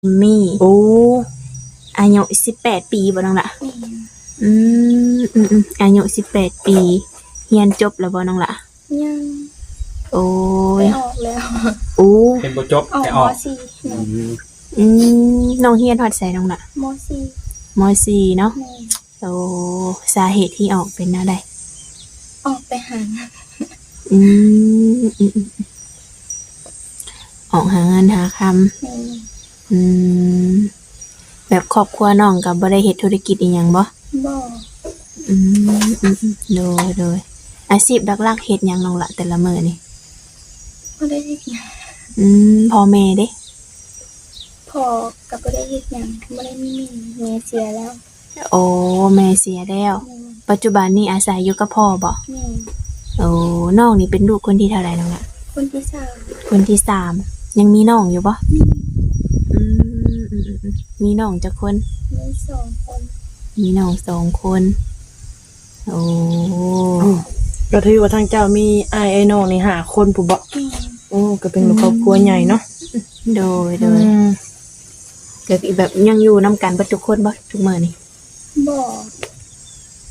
ມີ. ໂອ້ ອາຍຸສິບແປດປີບໍ່ນ້ອງຫຼ້າ? ແມ່ນ. ອືມ ອືມໆ ອາຍຸສິບແປດປີ ຮຽນຈົບແລ້ວບໍ່ນ້ອງຫຼ້າ? ຍັງ. ໂອ້ຍ ໄປອອກແລ້ວ. ໂອ້ ຮຽນບໍ່ຈົບ ອອກ ໄປອອກ ມໍສີ່. ອືມ ອືມ ນ້ອງຮຽນຮອດໃສນ້ອງຫຼ້າ? ມໍສີ່. ມໍສີ່ເນາະ. ແມ່ນ. ໂອ້ ສາເຫດທີ່ອອກເປັນແນວໃດ? ອອກໄປຫາ. ອືມ ອືມໆ ອອກຫາເງິນຫາຄຳ. ແມ່ນ. ອືມ ແບບຄອບຄົວນ້ອງກໍບໍ່ໄດ້ເຮັດທຸລະກິດອີ່ຫຍັງບໍ່? ບໍ່. ອືມ ອືມໆ ໂດຍໆ ອາຊີບຫຼັກໆເຮັດຫຍັງນ້ອງຫຼ້າແຕ່ລະມື້ນີ້? ບໍ່ໄດ້ເຮັດຫຍັງ. ອືມ ພໍ່ແມ່ເດ? ພໍ່ກໍບໍ່ໄດ້ເຮັດຫຍັງ ບໍ່ໄດ້ມີແມ່ ແມ່ເສຍແລ້ວ. ໂອ້ ແມ່ເສຍແລ້ວ. ແມ່ນ. ປັດຈຸບັນນີ້ອາໄສຢູ່ກັບພໍ່ບໍ່? ແມ່ນ. ໂອ້ ນ້ອງນີ້ເປັນລູກຄົນທີເທົ່າໃດນ້ອງລະ? ຄົນທີສາມ. ຄົນທີສາມ. ຍັງມີນ້ອງຢູ່ບໍ່? ມີ. ອືມ ອືມໆ ມີນ້ອງຈັກຄົນ? ມີສອງຄົນ. ມີນ້ອງສອງຄົນ. ໂອ້ ກໍຖືວ່າທາງເຈົ້າມີອ້າຍເອື້ອຍນ້ອງນີ້ຫ້າຄົນພຸ້ນບໍ? ແມ່ນ. ໂອ້ ກໍເປັນ ອືມ ຄອບຄົວໃຫຍ່ເນາະ. ໂດຍໆ ອືມ ກໍແບບຍັງຢູ່ນຳກັນເບິດທຸກຄົນບໍທຸກມື້ນີ້? ບໍ່.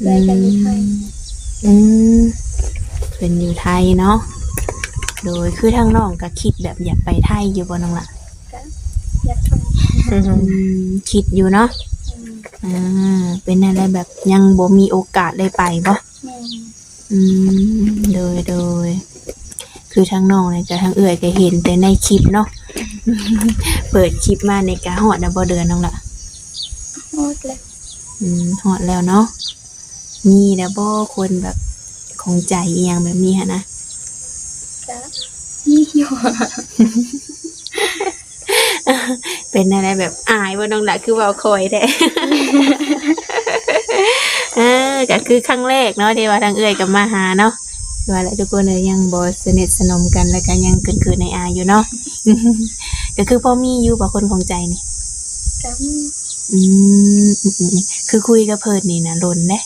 ເອື້ອຍກໍຢູ່ໄທ. ອືມ ອືມ ເພິ່ນຢູ່ໄທເນາະ. ໂດຍ ຄືທາງນ້ອງກໍຄິດແບບຢາກໄປໄທຢູ່ບໍ່ນ້ອງລະ? ກໍຢາກໄປ. ອືມ ອືມ ຄິດຢູ່ເນາະ. ອືມ ອ່າ ເປັນແນວໃດ ແບບຍັງບໍ່ມີໂອກາດໄດ້ໄປບໍ່? ແມ່ນ. ອືມ ໂດຍໆ ຄືທາງນ້ອງນີ້ກໍ ທາງເອື້ອຍກໍເຫັນແຕ່ໃນຄລິບເນາະ. ເປີດຄລິບມານີ້ກໍຮອດແລ້ວບໍ່ເດືອນນ້ອງລະ? ຮອດແລ້ວ. ອືມ ຮອດແລ້ວເນາະ. ມີແລ້ວບໍ່ຄົນແບບຂອງໃຈອີ່ຫຍັງແບບນີ້ຫັ້ນນະ? ກະມີຢູ່. ເປັນແນວໃດ ແບບອາຍບໍ່ນ້ອງຫຼ້າ ຄືເວົ້າຄ່ອຍແທ້? ເອີ ກໍຄືຄັ້ງແລກເນາະ ທີ່ວ່າທາງເອື້ອຍກໍມາຫາເນາະ. ວ່າແຫຼະທຸກຄົນເອີຍ ຍັງບໍ່ສະໜິດສະໜົມກັນ ແລ້ວກໍຍັງເຂີນໆ ອາຍໆ ຢູ່ເນາະ. ກໍຄືພໍມີຢູ່ບໍ່ຄົນຂອງໃຈນີ້? ກໍມີ. ອືມ ອືມໆ ຄືຄຸຍກັບເພິ່ນນີ້ນະດົນເດ້?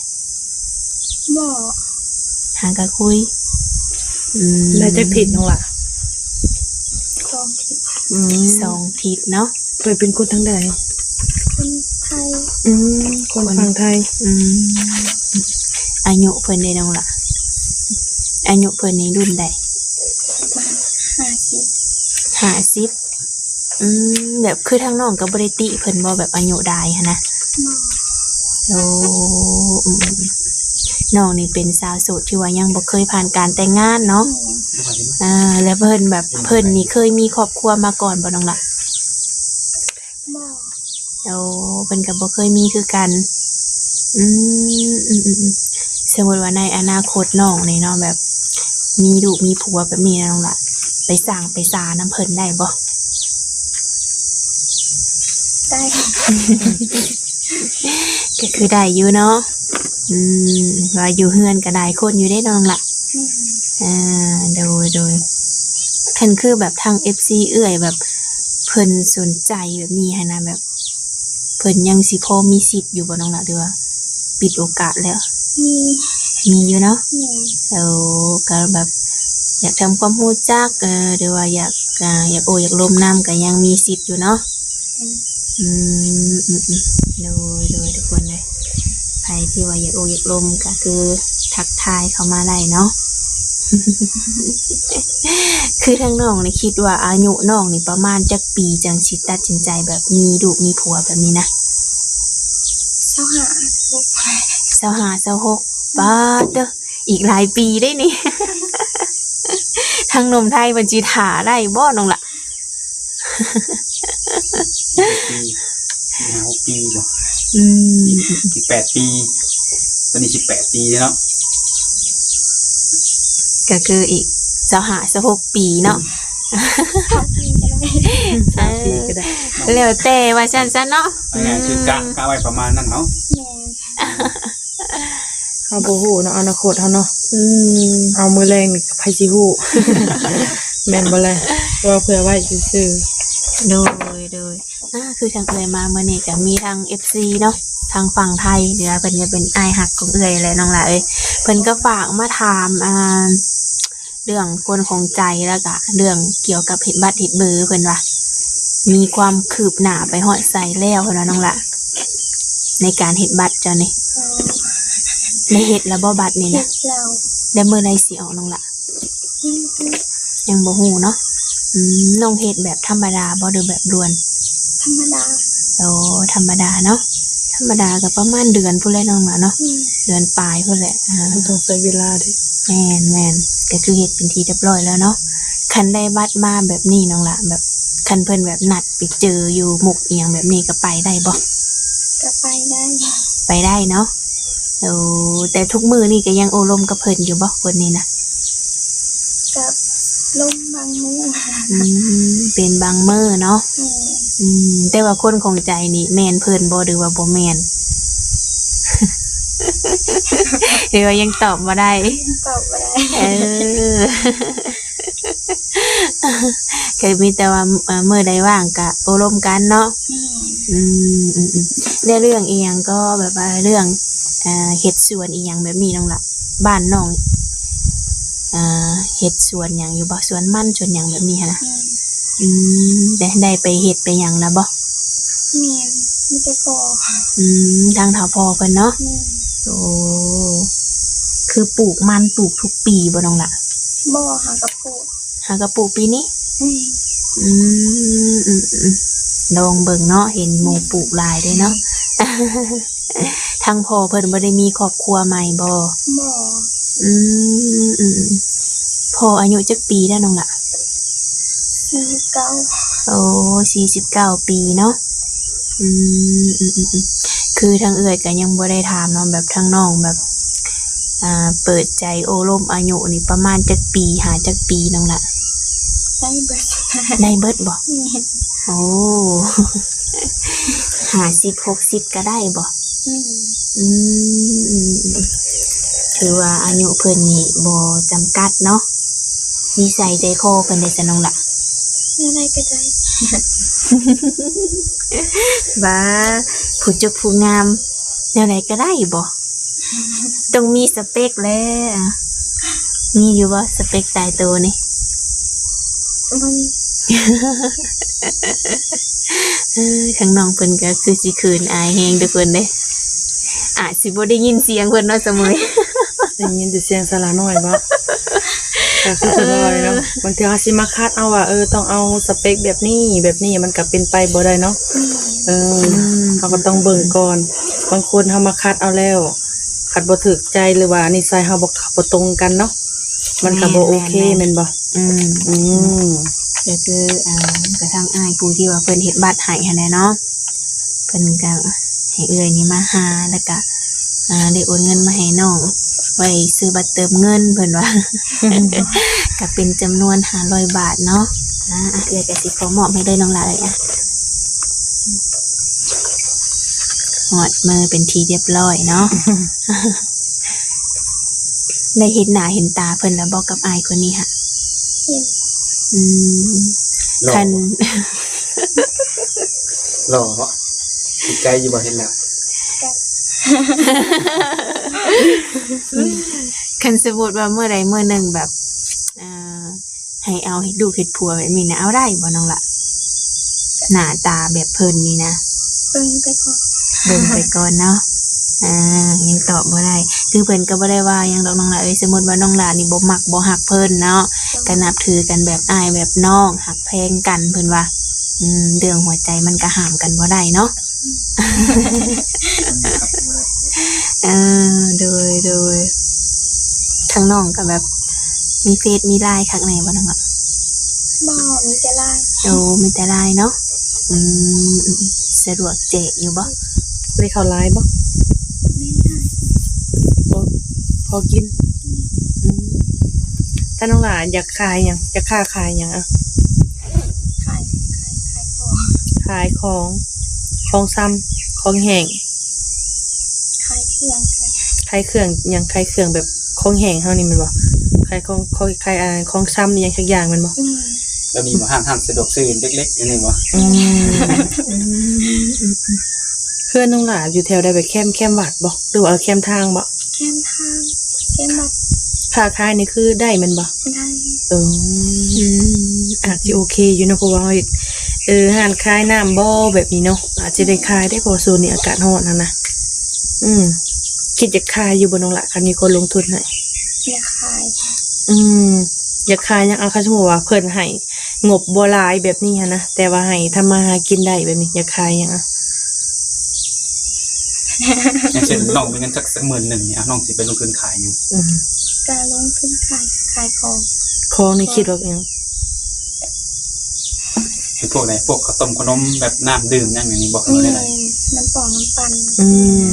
ບໍ່. ຫາກໍຄຸຍ. ອືມ ໄດ້ຈັກທິດນ້ອງຫຼ້າ? ສອງທິດ. ອືມ ສອງທິດເນາະ. ເພິ່ນເປັນຄົນທາງໃດ? ຄົນໄທ. ອືມ ຄົນຝັ່ງໄທ. ອືມ ອາຍຸເພິ່ນເດນ້ອງຫຼ້າ? ອາຍຸເພິ່ນນີ້ລຸ້ນໃດ? ປະມານຫ້າສິບ. ຫ້າສິບ. ອືມ ແບບຄືທາງນ້ອງກໍບໍ່ໄດ້ຕິເພິ່ນບໍ່ ແບບອາຍຸຫຼາຍຫັ້ນນະ? ບໍ່. ໂອ້ ອືມໆ ນ້ອງນີ້ເປັນສາວໂສດທີ່ວ່າຍັງບໍ່ເຄີຍຜ່ານການແຕ່ງງານເນາະ. ແມ່ນ. ອ່າ ແລ້ວເພິ່ນແບບ ເພິ່ນນີ້ເຄີຍມີຄອບຄົວມາກ່ອນບໍ່ນ້ອງຫຼ້າ? ບໍ່. ໂອ້ ເພິ່ນກໍບໍ່ເຄີຍມີຄືກັນ. ອືມ ອືມໆ ສົມມຸດວ່າໃນອະນາຄົດນ້ອງນີ້ເນາະ ແບບມີລູກມີຜົວແບບນີ້ນະນ້ອງຫຼ້າ ໄປສ້າງໄປສານຳເພິ່ນໄດ້ບໍ່? ໄດ້. ກໍຄືໄດ້ຢູ່ເນາະ. ອືມ ວ່າຢູ່ເຮືອນກໍຫຼາຍຄົນຢູ່ເດ້ນ້ອງຫຼ້າ. ອືມ ອ່າ ໂດຍໆ ຄັນຄືແບບທາງເອັຟຊີເອື້ອຍແບບເພິ່ນສົນໃຈແບບນີ້ຫັ້ນນະ ແບບ ເພິ່ນຍັງຊິພໍມີສິດຢູ່ບໍ່ນ້ອງຫຼ້າ ຫຼືວ່າປິດໂອກາດແລ້ວ? ມີ. ມີຢູ່ເນາະ. ແມ່ນ. ເອີ ກໍແບບຢາກທຳຄວາມຮູ້ຈັກ ເອີ ຫຼືວ່າຢາກ ອ່າ ຢາກໂອ້ຢາກລົມນຳ ກໍຍັງມີສິດຢູ່ເນາະ. ແມ່ນ. ອືມ ອືມໆ ໂດຍໆ ທຸກຄົນເອີຍ ໃຜທີ່ວ່າຢາກໂອ້ຢາກລົມ ກໍຄືທັກທາຍເຂົ້າມາໄດ້ເນາະ. ຄືທາງນ້ອງນີ້ຄິດວ່າອາຍຸນ້ອງນີ້ປະມານຈັກປີ ຈັ່ງຊິຕັດສິນໃຈແບບມີລູກມີຜົວແບບນີ້ນະ? ຊາວຫ້າ ຊາວຫົກ. ຊາວຫ້າ ຊາວຫົກ. ປາດເຕີ ອີກຫຼາຍປີເດ້ນີ້. ທາງໜຸ່ມໄທເພິ່ນຊິຖ້າໄດ້ບໍ່ນ້ອງຫຼ້າ? ອີກຈັກປີ ຫ້າຫົກປີບໍ່? ອືມ ອີກ ອີກແປດປີ ຕອນນີ້ສິບແປດປີເນາະ. ກໍຄືອີກຊາວຫ້າ ຊາວຫົກປີເນາະ. ຊາວປີກໍໄດ້ ຊາວປີກໍໄດ້ ເອີ ແລ້ວແຕ່ວ່າຊັ້ນຊະເນາະ. ອືມ ງ່າຍໆ ຄືກະ ກະໄວ້ປະມານນັ້ນເນາະ. ແມ່ນ. ເຮົາບໍ່ຮູ້ເນາະ ອະນາຄົດເຮົາເນາະ. ອືມ ເອົາມື້ແລງນີ້ໃຜຊິຮູ້ ແມ່ນບໍ່ແລະ? ເວົ້າເພື່ອໄວ້ຊື່ໆ. ໂດຍໆ ອ່າ ຄືທາງເອື້ອຍມາມື້ນີ້ກໍມີທັງເອັຟຊີເນາະ ທາງຝັ່ງໄທ ຫຼືວ່າເພິ່ນກໍເປັນອ້າຍຮັກຂອງເອື້ອຍແຫຼະນ້ອງຫຼ້າເອີຍ. ເພິ່ນກໍຝາກມາຖາມ ອ່າ ເລື່ອງຄົນຂອງໃຈ ແລ້ວກະເລື່ອງກ່ຽວກັບເຮັດບັດເຮັດເບີ ເພິ່ນວ່າ ມີຄວາມຄືບໜ້າໄປຮອດໃສແລ້ວຫັ້ນນະນ້ອງຫຼ້າ ໃນການເຮັດບັດເຈົ້ານີ້? ໄດ້ເຮັດແລ້ວບໍ່ບັດນີ້ນະ? ເຮັດແລ້ວ. ແລ້ວມື້ໃດຊິອອກນ້ອງຫຼ້າ? ຍັງບໍ່ຮູ້ເນາະ. ອືມ ນ້ອງເຮັດແບບທຳມະດາບໍ່ ຫຼືແບບດ່ວນ? ທຳມະດາ. ໂອ້ ທຳມະດາເນາະ. ທຳມະດາກໍປະມານເດືອນພຸ້ນແຫຼະນ້ອງຫຼ້າເນາະ. ອືມ ເດືອນປາຍພຸ້ນແຫຼະ. ອ່າ ມັນຕ້ອງໃຊ້ເວລາເດ້. ແມ່ນໆ ກໍຄືເຮັດເປັນທີ່ຮຽບຮ້ອຍແລ້ວເນາະ. ຄັນໄດ້ບັດມາແບບນີ້ນ້ອງຫຼ້າ ແບບຄັນເພິ່ນແບບນັດໄປເຈີຢູ່ມຸກອີ່ຫຍັງແບບນີ້ ກໍໄປໄດ້ບໍ່? ກໍໄປໄດ້. ໄປໄດ້ເນາະ. ໂອ້ ແຕ່ທຸກມື້ນີ້ກໍຍັງໂອ້ລົມກັບເພິ່ນຢູ່ບໍ່ ຄົນນີ້ນະ? ກໍລົມບາງມື້. ອືມ ເປັນບາງມື້ເນາະ. ແມ່ນ. ອືມ ແຕ່ວ່າຄົນຂອງໃຈນີ້ແມ່ນເພິ່ນບໍ່ ຫຼືວ່າບໍ່ແມ່ນ? ຫຼືວ່າຍັງຕອບບໍ່ໄດ້? ຍັງຕອບບໍ່ໄດ້. ເອີ ກໍມີແຕ່ວ່າ ເອີ ມື້ໃດວ່າງກໍໂອ້ລົມກັນເນາະ. ແມ່ນ. ອືມ ອືມໆ ແລ້ວເລື່ອງອີ່ຫຍັງກໍ ແບບວ່າເລື່ອງ ເອີ ເຮັດສວນອີ່ຫຍັງແບບນີ້ນ້ອງຫຼ້າ ບ້ານນ້ອງ ເອີ ເຮັດສວນຫຍັງຢູ່ບໍ່? ສວນມັນ ສວນຫຍັງແບບນີ້ຫັ້ນນະ? ແມ່ນ. ອືມ ໄດ້ ໄດ້ໄປເຮັດໄປຫຍັງລະບໍ່? ແມ່ນ ມີແຕ່ພໍ່. ອືມ ທາງເຖົ້າພໍ່ເພິ່ນເນາະ. ແມ່ນ. ໂອ້ ຄືປູກມັນ ປູກທຸກປີບໍ່ນ້ອງຫຼ້າ? ບໍ່ ຫາກໍປູກ ຫາກໍປູກປີນີ້. ແມ່ນ. ອືມ ອືມໆ ລອງເບິ່ງເນາະ ເຫັນໝູ່ປູກຫຼາຍເດ້ເນາະ. ທາງພໍ່ເພິ່ນບໍ່ໄດ້ມີຄອບຄົວໃໝ່ບໍ່? ບໍ່. ອືມ ອືມໆ ພໍ່ອາຍຸຈັກປີແລ້ວນ້ອງຫຼ້າ? ສີ່ສິບເກົ້າ. ໂອ້ ສີ່ສິບເກົ້າປີເນາະ. ອືມ ອືມໆ ຄືທາງເອື້ອຍກໍຍັງບໍ່ໄດ້ຖາມເນາະ ແບບທາງນ້ອງແບບ ອ່າ ເປີດໃຈໂອ້ລົມອາຍຸນີ້ປະມານຈັກປີ ຫາຈັກປີນ້ອງຫຼ້າ? ໄດ້ເບິດ. ໄດ້ເບິດບໍ່? ແມ່ນ. ໂອ້ ຫ້າສິບ ຫົກສິບກໍໄດ້ບໍ່? ແມ່ນ. ອືມ ອືມ ອືມ ຖືວ່າອາຍຸເພິ່ນນີ້ບໍ່ຈຳກັດເນາະ. ນິໄສໃຈຄໍເພິ່ນເດຊັ້ນນ້ອງຫຼ້າ? ແນວໃດກໍໄດ້. ບາ ຜູ້ຈົບຜູ້ງາມ ແນວໃດກໍໄດ້ບໍ່? ຕ້ອງມີສະເປັກແຫຼະ. ມີຢູ່ບໍ່ສະເປັກຕາຍໂຕນີ້? ບໍ່ມີ. ເອີ ທາງນ້ອງເພິ່ນກໍຄືຊິເຂີນອາຍແຮງທຸກຄົນເດ້. ອາດຊິບໍ່ໄດ້ຍິນສຽງເພິ່ນເນາະສະເໝີຍ. ໄດ້ຍິນແຕ່ສຽງສາລານ້ອຍບໍ? ກໍຄືເພິ່ນເວົ້າເລີຍເນາະ ບາງເທື່ອເຮົາຊິມາຄັດເອົາວ່າ ເອີ ຕ້ອງເອົາສະເປັກແບບນີ້ ແບບນີ້ ມັນກໍເປັນໄປບໍ່ໄດ້ເນາະ. ເອີ ອືມ ເຮົາກໍຕ້ອງເບິ່ງກ່ອນ. ບາງຄົນເຮົາມາຄັດເອົາແລ້ວ ຄັນບໍ່ຖືກໃຈ ຫຼືວ່ານິໄສເຮົາບໍ່ ບໍ່ຕົງກັນເນາະ ມັນກໍບໍ່ໂອເຄ ແມ່ນ ແມ່ນບໍ່? ອືມ ອືມ ກໍຄື ອ່າ ກະທັ່ງອ້າຍຜູ້ທີ່ວ່າເພິ່ນເຮັດບັດໃຫ້ຫັ້ນແຫຼະເນາະ ເພິ່ນກໍໃຫ້ເອື້ອຍນີ້ມາຫາ ແລ້ວກະ ອ່າ ໄດ້ໂອນເງິນມາໃຫ້ນ້ອງ ໄວ້ຊື້ບັດເຕີມເງິນ ເພິ່ນວ່າ ກໍເປັນຈຳນວນຫ້າຮ້ອຍບາດເນາະ. ອ່າ ເອື້ອຍກໍຊິຂໍມອບໃຫ້ເລີຍນ້ອງຫຼ້າເອີຍ. ອ່ະ ຮອດມືເປັນທີ່ຮຽບຮ້ອຍເນາະ. ໄດ້ເຫັນໜ້າເຫັນຕາເພິ່ນແລ້ວບໍ່ ກັບອ້າຍຄົນນີ້ຫະ? ເຫັນ. ອືມ ຫຼໍ່ ຄັນ ຫຼໍ່ບໍ່? ຖືກໃຈຢູ່ບໍ່ ເຫັນແລ້ວ? ກໍ ຄັນສົມມຸດວ່າມື້ໃດມື້ໜຶ່ງແບບ ອ່າ ໃຫ້ເອົາເຮັດລູກເຮັດຜົວແບບນີ້ນະ ເອົາໄດ້ບໍ່ນ້ອງລະ? ໜ້າຕາແບບເພິ່ນນີ້ນະ ເບິ່ງໄປກ່ອນ ເບິ່ງໄປກ່ອນເນາະ. ອ່າ ຍັງຕອບບໍ່ໄດ້ ຄືເພິ່ນກໍບໍ່ໄດ້ວ່າຫຍັງດອກນ້ອງລະເອີຍ. ສົມມຸດວ່ານ້ອງລະນີ້ບໍ່ມັກບໍ່ຮັກເພິ່ນເນາະ ກໍນັບຖືກັນແບບອ້າຍແບບນ້ອງ ຮັກແພງກັນເພິ່ນວ່າ. ອືມ ເລື່ອງຫົວໃຈມັນກໍຫ້າມກັນບໍ່ໄດ້ເນາະ. ເອີ ໂດຍ ໂດຍ ທາງນ້ອງກໍແບບມີເຟສມີລາຍຄັກແນ່ບໍ່ນ້ອງລະ? ບໍ່ ມີແຕ່ລາຍ. ໂອ້ ມີແຕ່ລາຍເນາະ. ອືມ ສະດວກແຈກຢູ່ບໍ່? ໄດ້ເຂົ້າລາຍບໍ່? ໄດ້ ພໍ ພໍກິນ. ອືມ ຖ້ານ້ອງຫຼ້າຢາກຂາຍຫຍັງ ຢາກຄ້າຂາຍຫຍັງ? ອະ ຂາຍ ຂາຍ ຂາຍຂອງ ຂາຍຂອງ ຂອງຊຳ ຂອງແຫ້ງ ຂາຍເຄື່ອງ ຂາຍເຄື່ອງຫຍັງ? ຂາຍເຄື່ອງແບບຂອງແຫ້ງເຮົານີ້ແມ່ນບໍ່? ຂາຍຂອງ ຂອງ ຂາຍ ອ່າ ຂອງຊຳອີ່ຫຍັງຈັກຢ່າງແມ່ນບໍ່? ອືມ ແລ້ວມີບໍ່ ຮ້ານ ຮ້ານສະດວກຊື້ເລັກໆ ອັນນີ້ບໍ່? ອືມ ອືມ ເຮືອນນ້ອງຫຼ້າຢູ່ແຖວໃດ? ແບບແຄມ ແຄມວັດບໍ່ ຫຼືວ່າແຄມທາງບໍ່? ແຄມທາງ ແຄມວັດ. ຄ້າຂາຍນີ້ຄືໄດ້ແມ່ນບໍ່? ໄດ້. ເອີ ອືມ ອາດຊິໂອເຄຢູ່ເນາະ ເພາະວ່າເຮົາເຮັດ ເອີ ຮ້ານຂາຍນ້ຳບໍ່ ແບບນີ້ເນາະ ອາດຈະໄດ້ຂາຍໄດ້ ເພາະວ່າຊ່ວງນີ້ອາກາດຮ້ອນຫັ້ນນະ. ອືມ ຄິດຢາກຂາຍຢູ່ບໍ່ນ້ອງຫຼ້າ ຄັນມີຄົນລົງທຶນໃຫ້? ຢາກຂາຍ. ອືມ ຢາກຂາຍຫຍັງ? ເອົາ ຄັນສົມມຸດວ່າເພິ່ນໃຫ້ງົບບໍ່ຫຼາຍແບບນີ້ຫັ້ນນະ ແຕ່ວ່າໃຫ້ທຳມາຫາກິນໄດ້ແບບນີ້ ຢາກຂາຍຫຍັງ? ຢ່າງເຊັ່ນ ນ້ອງມີເງິນຈັກ ຈັກໝື່ນໜຶ່ງນີ້ ອາ ນ້ອງຊິໄປລົງທຶນຂາຍຫຍັງ? ອືມ ກະລົງທຶນຂາຍ ຂາຍຂອງ. ຂອງນີ້ຄິດວ່າຫຍັງ? ເປັນພວກໃດ? ພວກເຂົ້າຕົ້ມຂະໜົມ ແບບນ້ຳດື່ມຫຍັງນີ້ບໍ່? ແມ່ນ ນ້ຳປອງນ້ຳປັ່ນ. ອືມ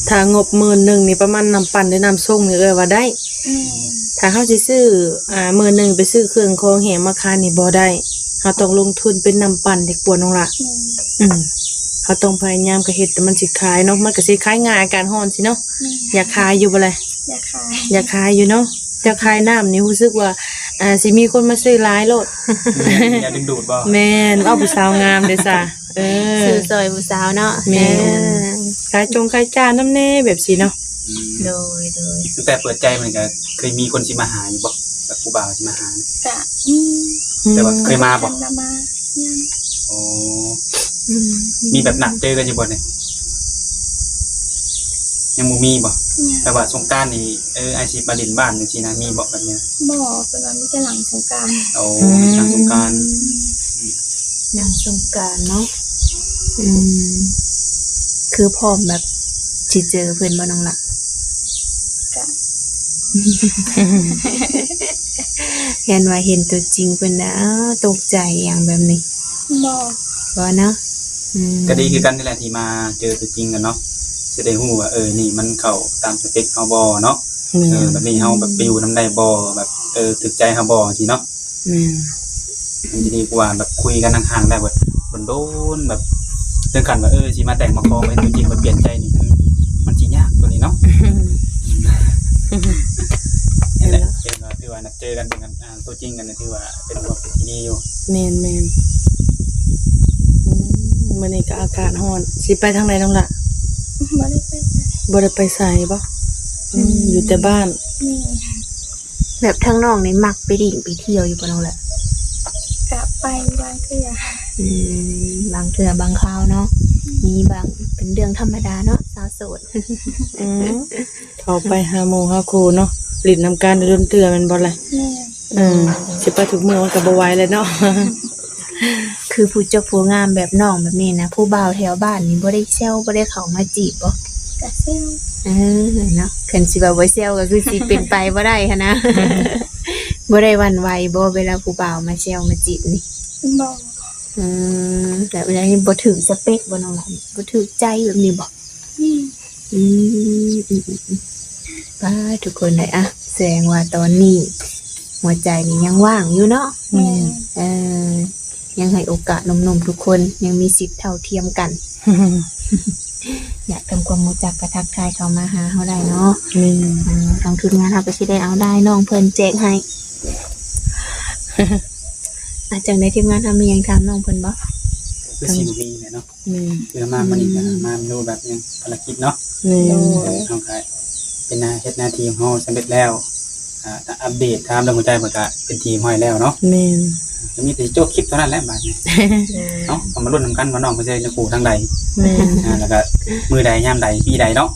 ຖ້າງົບໝື່ນໜຶ່ງນີ້ ປະມານນ້ຳປັ່ນ ຫຼື ນ້ຳຊົງນີ້ເອື້ອຍວ່າໄດ້. ແມ່ນ ຖ້າເຮົາຊິຊື້ ອ່າ ໝື່ນໜຶ່ງໄປຊື້ເຄື່ອງຂອງແຫ້ງມາຂາຍນີ້ບໍ່ໄດ້ ເຮົາຕ້ອງລົງທຶນເປັນນ້ຳປັ່ນດີກວ່ານ້ອງຫຼ້າ. ແມ່ນ ອືມ ເຮົາຕ້ອງພະຍາຍາມກະເຮັດແຕ່ມັນຊິຂາຍເນາະ ມັນກະຊິຂາຍງ່າຍ ອາກາດຮ້ອນຊີ້ເນາະ. ແມ່ນ ຢາກຂາຍຢູ່ບໍ່ລະ? ຢາກຂາຍ ຢາກຂາຍຢູ່ເນາະ. ເຈົ້າຂາຍນ້ຳນີ້ຮູ້ສຶກວ່າ ອ່າ ຊິມີຄົນມາຊື້ຫຼາຍໂລດ. ແມ່ນ ຢາກດຶງດູດບໍ່? ແມ່ນ ເວົ້າຜູ້ສາວງາມເດ້ຊະ. ເອີ ຊື້ຊ່ອຍຜູ້ສາວເນາະ. ແມ່ນ ເອີ ຂາຍຈົງຂາຍຈ້ານຳແດ່ແບບຊີ້ເນາະ. ອືມ ໂດຍ ໂດຍ. ຕັ້ງແຕ່ເປີດໃຈມານີ້ກະເຄີຍມີຄົນຊິມາຫາຢູ່ບໍ່? ແບບຜູ້ບ່າວຊິມາຫາ? ກະມີ ອືມ ແຕ່ວ່າເຄີຍມາບໍ່? ຍັງ ໂອ້ ອືມ ມີແບບນັດເຈີກັນຢູ່ບໍ່ນີ້? ຍັງບໍ່ມີບໍ່? ຍັງ. ແບບວ່າສົງການນີ້ ເອີ ອ້າຍຊິມາຫຼິ້ນບ້ານຈັ່ງຊີ້ນະ ມີບໍ່ແບບນີ້? ບໍ່ ເພິ່ນວ່າມີແຕ່ຫຼັງສົງການ. ໂອ້ ອືມ ມີແຕ່ຫຼັງສົງການ. ອືມ ຫຼັງສົງການເນາະ. ອືມ ຄືພ້ອມແບບຊິເຈີເພິ່ນບໍ່ນ້ອງຫຼ້າ? ກະ ຢ້ານວ່າເຫັນຕົວຈິງເພິ່ນນະ ຕົກໃຈຫຍັງແບບນີ້? ບໍ່ ບໍ່ເນາະ. ອືມ ກະດີຄືກັນນີ້ແຫຼະທີ່ມາເຈີຕົວຈິງກັນເນາະ ຊິໄດ້ຮູ້ວ່າ ເອີ ນີ້ມັນເຂົ້າຕາມສະເປັກເຮົາບໍ່ເນາະ. ແມ່ນ ເອີ ແບບນີ້ເຮົາແບບໄປຢູ່ນຳໄດ້ບໍ່ ແບບ ເອີ ຖືກໃຈເຮົາບໍ່ ຈັ່ງຊີ້ເນາະ. ແມ່ນ ມັນຈະດີກວ່າແບບຄຸຍກັນຫ່າງໆໄດ້ ແບບດົນໆ ແບບເຖິງຂັ້ນວ່າ ເອີ ຊິມາແຕ່ງມາຂໍ ໄປຕົວຈິງໄປປ່ຽນໃຈນີ້ ມັນ ມັນຊິຍາກຕົວນີ້ເນາະ. ນັ້ນແຫຼະ ແມ່ນແຫຼະ ເຫັນວ່າຖືວ່ານັດເຈີກັນເປັນ ອ່າ ຕົວຈິງກັນ ຖືວ່າເປັນຄວາມຄິດທີ່ດີຢູ່. ແມ່ນໆ. ອືມ ມື້ນີ້ກະອາກາດຮ້ອນ ຊິໄປທາງໃດນ້ອງຫຼ້າ? ບໍ່ໄດ້ໄປໃສ. ບໍ່ໄດ້ໄປໃສບໍ່? ອືມ ອືມ ຢູ່ແຕ່ບ້ານ. ແມ່ນ ແບບທາງນ້ອງນີ້ມັກໄປຫຼິ້ນໄປທ່ຽວຢູ່ບໍ່ນ້ອງຫຼ້າ? ກະໄປບາງເທື່ອ. ອືມ ບາງເທື່ອບາງຄາວເນາະ. ອືມ ມີບາງ ເປັນເລື່ອງທຳມະດາເນາະ ສາວໂສດ. ອືມ ເຂົ້າໄປຫາໝູ່ຫາຄູ່ເນາະ ຫຼິ້ນນຳກັນດົນເທື່ອແມ່ນບໍ່ລະ? ແມ່ນ. ເອີ ຊິໄປທຸກມື້ມັນກະບໍ່ໄຫວແລ້ວເນາະ. ຄືຜູ້ຈົບຜູ້ງາມແບບນ້ອງແບບນີ້ນະ ຜູ້ບ່າວແຖວບ້ານນີ້ບໍ່ໄດ້ແຊວ ບໍ່ໄດ້ເຂົ້າມາຈີບບໍ່? ກະແຊວ. ເອີ ເນາະ ຄັນຊິວ່າບໍ່ແຊວກະຄືຊິເປັນໄປບໍ່ໄດ້ຫັ້ນນະ. ບໍ່ໄດ້ຫວັ່ນໄຫວບໍ່ ເວລາຜູ້ບ່າວມາແຊວມາຈີບນີ້? ບໍ່. ອືມ ແບບນີ້ບໍ່ຖືກສະເປັກບໍ່ນ້ອງຫຼ້າ ບໍ່ຖືກໃຈແບບນີ້ບໍ່? ອືມ ອືມ ອືມ ອືມ ປາດ ທຸກຄົນເອີຍ ອະ ສະແດງວ່າຕອນນີ້ຫົວໃຈນີ້ຍັງວ່າງຢູ່ເນາະ. ແມ່ນ. ເອີ ຍັງໃຫ້ໂອກາດໜຸ່ມໆທຸກຄົນ ຍັງມີສິດເທົ່າທຽມກັນ. ຢາກທຳຄວາມຮູ້ຈັກກະທັກທາຍເຂົ້າມາຫາເຮົາໄດ້ເນາະ. ແມ່ນ. ເອີ ທາງທີມງານເຮົາກະຊິໄດ້ເອົາໄລນ໌ນ້ອງເພິ່ນແຈກໃຫ້. ອາ ຈັ່ງໃດທີມງານເຮົາມີຫຍັງຖາມນ້ອງເພິ່ນບໍ່? ຄືຊິບໍ່ມີແຫຼະເນາະ. ແມ່ນ. ຄືມາມື້ນີ້ກະ ອືມ ມາດູແບບຫຍັງ ພາລະກິດເນາະ. ແມ່ນ. ໂດຍ. ເອີ ເຮົາກະເປັນໜ້າ ເຮັດໜ້າທີ່ຂອງເຮົາສຳເລັດແລ້ວ. ອ່າ ອັບເດດຖາມເລື່ອງຫົວໃຈເພິ່ນກະເປັນທີ່ຮຽບຮ້ອຍແລ້ວເນາະ. ແມ່ນ. ກະມີແຕ່ຊິຈົບຄລິບເທົ່ານັ້ນແຫຼະບາດນີ້. ເນາະ ເຮົາມາລຸ້ນນຳກັນວ່ານ້ອງເພິ່ນຊິໄດ້ເນື້ອຄູ່ທາງໃດ. ແມ່ນ. ອ່າ ແລ້ວກະມື້ໃດຍາມໃດປີໃດເນາະ.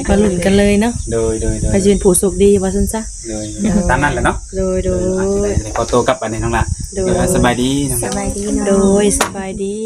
ໂດຍ. ມາລຸ້ນກັນເລີຍເນາະ. ໂດຍ ໂດຍ ໂດຍ. ໃຜຊິເປັນຜູ້ໂຊກດີວ່າຊັ້ນຊະ. ໂດຍ. ໂດຍ. ຕາມນັ້ນແຫຼະເນາະ. ໂດຍ ໂດຍ. ໂດຍ. ອ່າ ຊິໄດ້ ຊິໄດ້ຂໍໂຕກັບບາດນີ້ນ້ອງຫຼ້າ. ໂດຍ. ໂດຍ ສະບາຍດີນ້ອງ. ສະບາຍດີເນາະ. ໂດຍ ສະບາຍດີ.